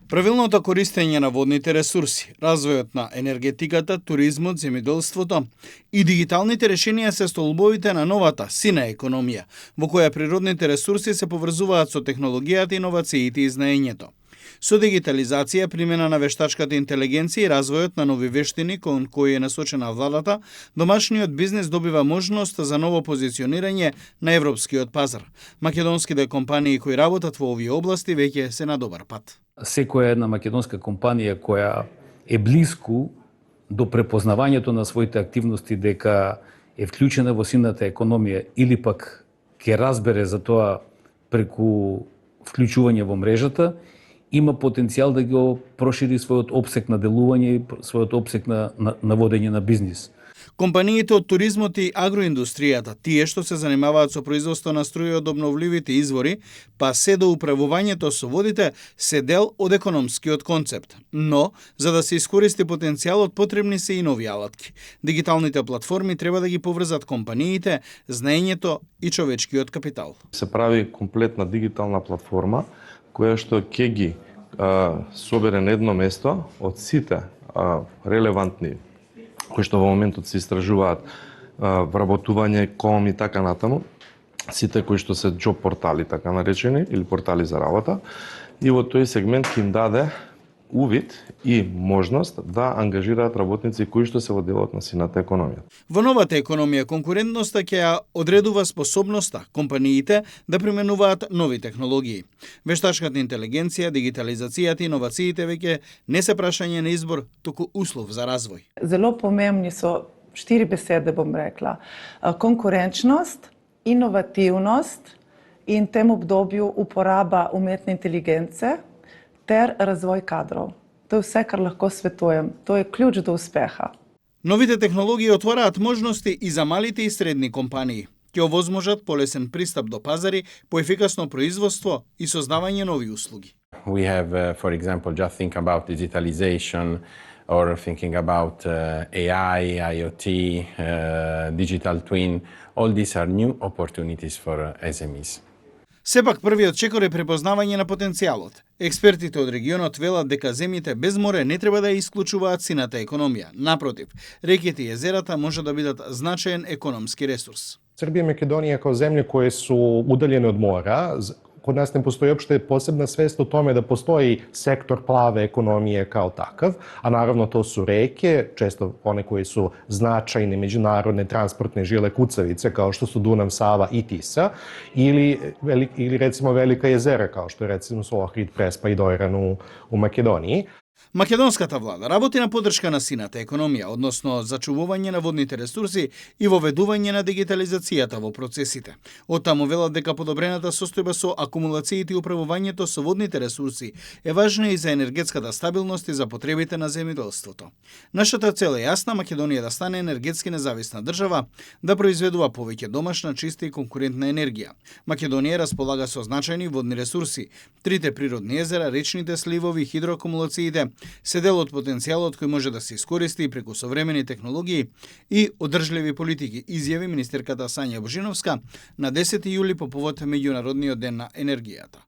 Правилното користење на водните ресурси, развојот на енергетиката, туризмот, земјоделството и дигиталните решенија се столбовите на новата сина економија, во која природните ресурси се поврзуваат со технологијата, иновациите и знаењето. Со дигитализација, примена на вештачката интелигенција и развојот на нови вештини кон кои е насочена владата, домашниот бизнес добива можност за ново позиционирање на европскиот пазар. Македонските компании кои работат во овие области веќе се на добар пат. Секоја една македонска компанија која е близко до препознавањето на своите активности дека е вклучена во сината економија или пак ќе разбере за тоа преку вклучување во мрежата, има потенцијал да го прошири својот опсек на делување и својот опсек на водење на бизнис. Компаниите од туризмот и агроиндустријата, тие што се занимаваат со производство на струја од обновливите извори, па се до управувањето со водите, се дел од економскиот концепт. Но, за да се искористи потенцијалот, потребни се и нови алатки. Дигиталните платформи треба да ги поврзат компаниите, знаењето и човечкиот капитал. Се прави комплетна дигитална платформа која што ќе ги собере на едно место од сите релевантни кои што во моментот се истражуваат вработување, ком и така натаму, сите кои што се џоб портали, така наречени, или портали за работа, и во тој сегмент ќе им даде увид и можност да ангажираат работници кои што се во делот на сината економија. Во новата економија конкурентноста ќе ја одредува способноста компаниите да применуваат нови технологии. Вештачката интелигенција, дигитализацијата и иновациите веќе не се прашање на избор, туку услов за развој. Зело помемни со 4 беседи бом рекла. Конкурентност, иновативност и in tem obdobju uporaba umetne inteligence ter razvoj kadrov. To je vse, kar lahko svetujem. To je ključ do uspeha. Новите технологии отвораат можности и за малите и средни компании. Ќе овозможат полесен пристап до пазари, поефикасно производство и создавање нови услуги. We have, for example, just think about digitalization or thinking about AI, IoT, digital twin. All these are new opportunities for SMEs. Сепак првиот чекор е препознавање на потенцијалот. Експертите од регионот велат дека земјите без море не треба да исклучуваат сината економија. Напротив, реките и езерата може да бидат значаен економски ресурс. Србија и Македонија као земји кои су удаљени од мора, kod nas ne postoji uopšte posebna svest o tome da postoji sektor plave ekonomije kao takav, a naravno to su reke, često one koje su značajne međunarodne transportne žile kucavice kao što su Dunav, Sava i Tisa, ili recimo velika jezera kao što je recimo Ohrid, Prespa i Dojran u Makedoniji. Македонската влада работи на поддршка на сината економија, односно зачувување на водните ресурси и воведување на дигитализацијата во процесите. Оттаму велат дека подобрената состојба со акумулациите и управувањето со водните ресурси е важна и за енергетската стабилност и за потребите на земјоделството. Нашата цел е јасна: Македонија да стане енергетски независна држава, да произведува повеќе домашна, чиста и конкурентна енергија. Македонија располага со значајни водни ресурси: трите природни езера, речните сливови, хидроакумулациите се дел од потенцијалот кој може да се искористи преку современи технологии и одржливи политики, изјави министерката Сања Божиновска на 10 јули по повод Меѓународниот ден на енергијата.